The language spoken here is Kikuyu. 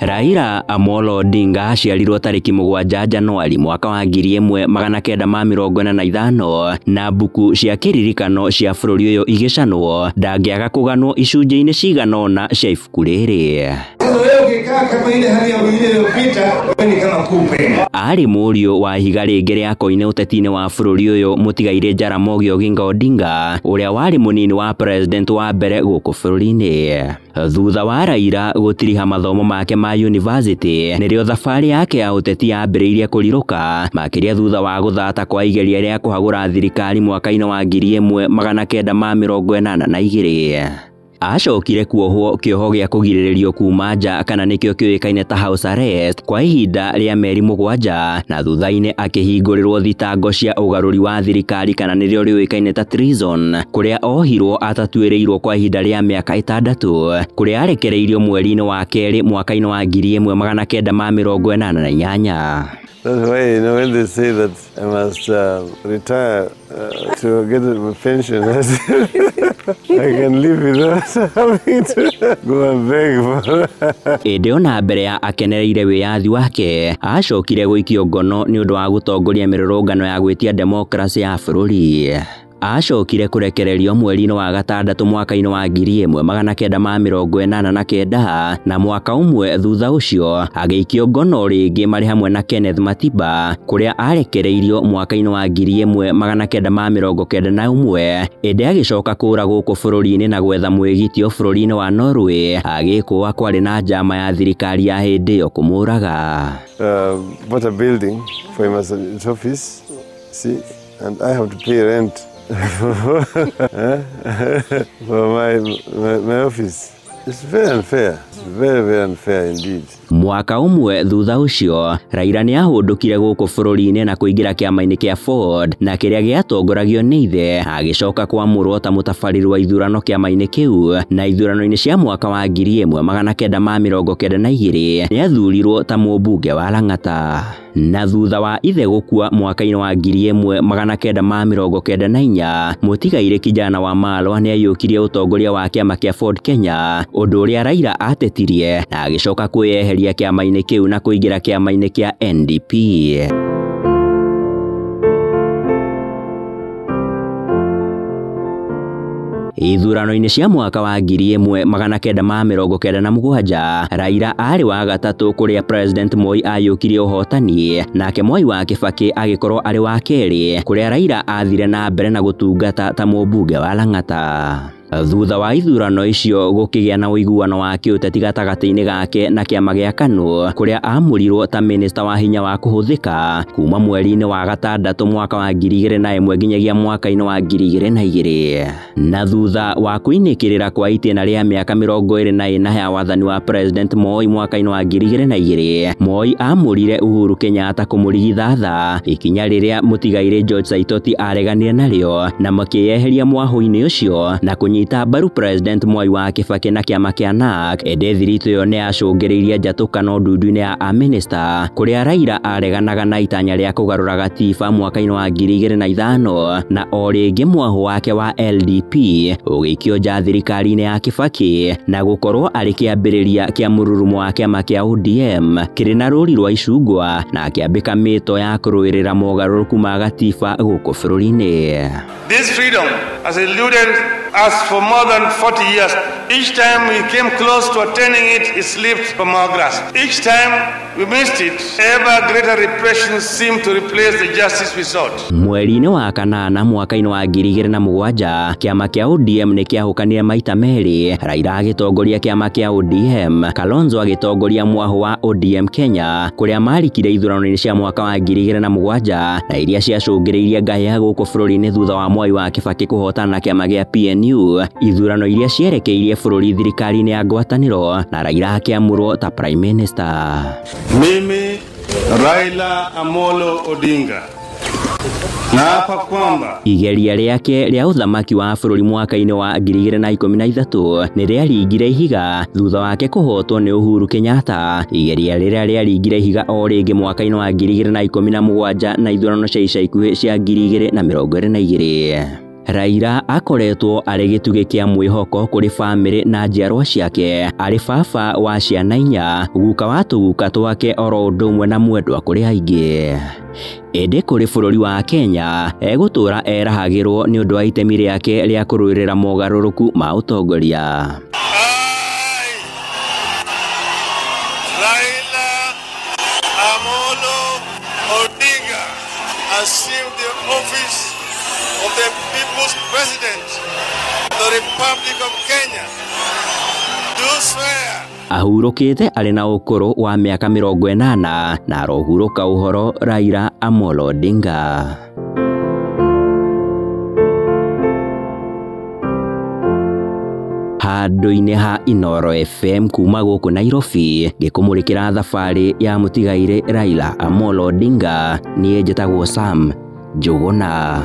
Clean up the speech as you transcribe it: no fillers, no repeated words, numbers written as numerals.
Raila Amolo Odinga aciarirwo tarĩki 7 Januari mwaka wa 1945 na mbuku cia kĩririkano cia bũrũri ũyũ igĩcanwo ndangĩaga kũganwo icunjĩ-inĩ cigana ũna cia ibuku rĩrĩ. Arĩ mũriũ wa ihiga rĩngĩ rĩa koine ũteti-inĩ wa bũrũri ũyũ mũtigairĩ Jaramogi Oginga Odinga ũrĩa warĩ mũnini wa president wa mbere gũkũ bũrũri-inĩ. Thutha wa Raila gũtiriha mathomo make ma university nĩrĩo thabarĩ yake ya ũteti yambĩrĩirie kũrirũka makĩria thutha wa gũthata kwa igeria rĩa kũhagũra thirikari mwaka-inĩ wa 1982. Acokire kuohwo kĩoho gĩa kũgirĩrĩrio kuma nja kana nĩkĩo kĩũĩkaine ta house arrest kwa ihinda rĩa mĩeri 7 na thutha-inĩ akĩhingũrĩrwo thitango cia ũgarũri wa thirikari kana nĩrĩo rĩũĩkaine ta treason kũrĩa ohirwo atatuĩrĩirwo kwa ihinda rĩa mĩaka 6 kũrĩa arekereirio mweri-inĩ wa kerĩ mwaka-inĩ wa 1988. That's why, you know, when they say that I must retire to get a pension, I can live without having to go and beg for. Ĩndĩ ona mbere ya akenereire wĩyathi wake acokire gũikio ngono nĩ ũndũ wa gũtongoria mĩrũrũngano ya gwĩtia demokrasi ya bũrũri. Acokire kũrekererio mweri-inĩ wa gatandatũ mwaka-inĩ wa 1989 na mwaka ũmwe thutha ũcio agĩikio ngono rĩngĩ marĩ hamwe na Kenneth Matiba kũrĩa arekereirio mwaka-inĩ wa 1991 ĩndĩ agĩcoka kũra gũkũ bũrũri-inĩ na gwetha mwĩgitio bũrũri-inĩ wa Norway agĩkũa kwarĩ na njama ya thirikari ya hĩndĩ ĩyo kũmũraga. Bought a building for him as his office, see, and I have to pay rent for my office. It's very unfair. It's very, very unfair indeed. Mwaka ũmwe thutha ũcio Raila nĩ ahũndũkire gũkũ bũrũri-inĩ na kũingĩra kĩama-inĩ kĩa Ford na kĩrĩa gĩatongoragio nĩ ithe agĩcoka kwamũrwo ta mũtabarĩri wa ithurano kĩama-inĩ kĩu na ithurano-inĩ cia mwaka wa 1992 nĩ athurirwo ta mũmbunge wa Lang'ata. Na thutha wa ithe gũkua mwaka-inĩ wa 1994 mũtigairĩ kijana wa Malwa nĩ aiyũkirie ũtongoria wa kĩama kĩa Ford Kenya ũndũ ũrĩa Raila atetirie na agĩcoka kwĩyeheria kĩama-inĩ kĩu na kũingĩra kĩama-inĩ kĩa NDP. Ithurano-inĩ cia mwaka wa 1997 Raila arĩ wa gatatũ kũrĩa President Moi ayũkirie ũhotani nake Mwai wa Kibaki agĩkorwo arĩ wa kerĩ kũrĩa Raila athire na mbere na gũtungata ta mũmbunge wa Lang'ata. Thutha wa ithurano icio gũkĩgĩa na ũiguano wa kĩũteti gatagatĩ-inĩ gake na kĩama gĩa KANU kũrĩa amũrirwo ta minista wa hinya wa kũhũthĩka kuma mweri-inĩ wa gatandatũ mwaka wa 2001 nginyagia mwaka-inĩ wa 2002. Na thutha wa kũinĩkĩrĩra kwa itĩna rĩa mĩaka 24 ya wathani wa President Moi mwaka-inĩ wa 2002 Moi amũrire Uhuru Kenyatta kũmũrigithatha ikinya rĩrĩa mũtigairĩ George Saitoti areganire narĩo na makĩyeheria mwahũ-inĩ ũcio na kũnyita mbaru President Mwai wa Kibaki na kĩama kĩa NARC. Ĩndĩ thiritũ ĩyo nĩ yacũngĩrĩirie njatũkano ndundu-inĩ ya amĩnĩsta kũrĩa Raila areganaga na itanya rĩa kũgarũra gatiba mwaka-inĩ wa 2005 na o rĩngĩ mwahũ wake wa LDP ũgĩikio nja thirikari-inĩ ya Kibaki na gũkorwo arĩ kĩambĩrĩria kĩa mũrurumo wa kĩama kĩa ODM kĩrĩ na rũri rwa icungwa na akĩambĩka mĩto ya kũrũĩrĩra mogarũrũku ma gatiba gũkũ bũrũri-inĩ. This freedom has eluded us for more than 40 years. Each time we came close to attaining it, it slipped from our grasp. Each time we missed it, ever greater repression seemed to replace the justice we sought. Mweri-inĩ wa kanana mwaka-inĩ wa 2007 kĩama kĩa ODM nĩ kĩahũkanire maita merĩ, Raila agĩtongoria kĩama kĩa ODM, Kalonzo agĩtongoria mwahũ wa ODM Kenya kũrĩa marikire ithurano-inĩ cia mwaka wa 2007 na iria ciacũngĩrĩirie ngahĩha gũkũ bũrũri-inĩ thutha wa Mwai wa Kibaki kũhotana na kĩama gĩa PNU ithurano iria cierekeirie bũrũri thirikari-inĩ ya ngwatanĩro na Raila akĩamũrwo ta Prime Minister. Mimi Raila Amolo Odinga naapa kwamba igeria rĩake rĩa ũthamaki wa bũrũri mwaka-inĩ wa 2013 nĩ rĩaringire ihiga thutha wake kũhotwo nĩ Uhuru Kenyatta. Igeria rĩrĩa rĩaringire ihiga o rĩngĩ mwaka-inĩ wa 2017 na ithurano cia ica ikuhĩ cia 2022. Raila akoretwo arĩ gĩtugĩ kĩa mwĩhoko kũrĩ bamĩrĩ na njiarwa ciake, arĩ baba wa ciana 4, guka wa tũguka twake oro ũndũ ũmwe na mwendwa kũrĩ aingĩ. Ĩndĩ kũrĩ bũrũri wa Kenya egũtũra erahagĩrwo nĩ ũndũ wa itemi rĩake rĩa kũrũĩrĩra mogarũrũku ma ũtongoria. I, Raila Amolo Odinga, assume the office of the People's President of the Republic of Kenya. Do swear. Ahurũkĩte arĩ na ũkũrũ wa mĩaka 80 na arohurũka ũhoro Raila Amolo Odinga. Handũ-inĩ ha Inooro FM kuma gũkũ Nairobi ngĩkũmũrĩkĩra thabarĩ ya mũtigairĩ Raila Amolo Odinga, niĩ njĩtagwo Sam Njũgũna.